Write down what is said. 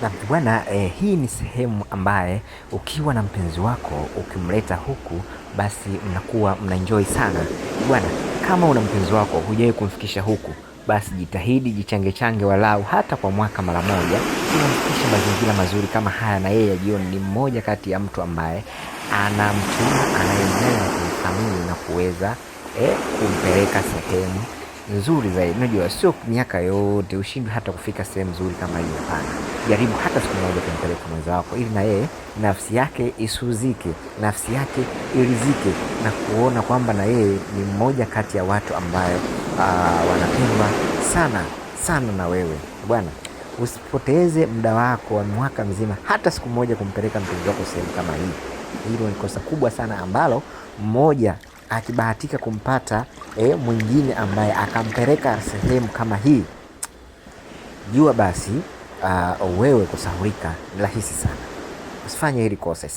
Na bwana hii ni sehemu ambaye ukiwa na mpenzi wako ukimleta huku basi mnakuwa mnaenjoy sana bwana. Kama una mpenzi wako hujawahi kumfikisha huku, basi jitahidi, jichange change walau hata kwa mwaka mara moja, unamfikisha mazingira mazuri kama haya, na yeye ajione ni mmoja kati ya mtu ambaye ana mchumba anayemjali na kumthamini na kuweza kumpeleka sehemu nzuri zaidi. Unajua sio miaka yote ushindwe hata kufika sehemu nzuri kama hii, hapana. Jaribu hata siku moja kumpeleka mwenza wako, ili na yeye nafsi yake isuzike, nafsi yake irizike na kuona kwamba na yeye ni mmoja kati ya watu ambayo wanapendwa sana sana na wewe bwana. Usipoteze muda wako wa mwaka mzima hata siku moja kumpeleka mpenzi wako sehemu kama hii. Hilo ni kosa kubwa sana ambalo mmoja akibahatika kumpata mwingine ambaye akampeleka sehemu kama hii, jua basi wewe kusahulika ni rahisi sana. Usifanye hili kosa.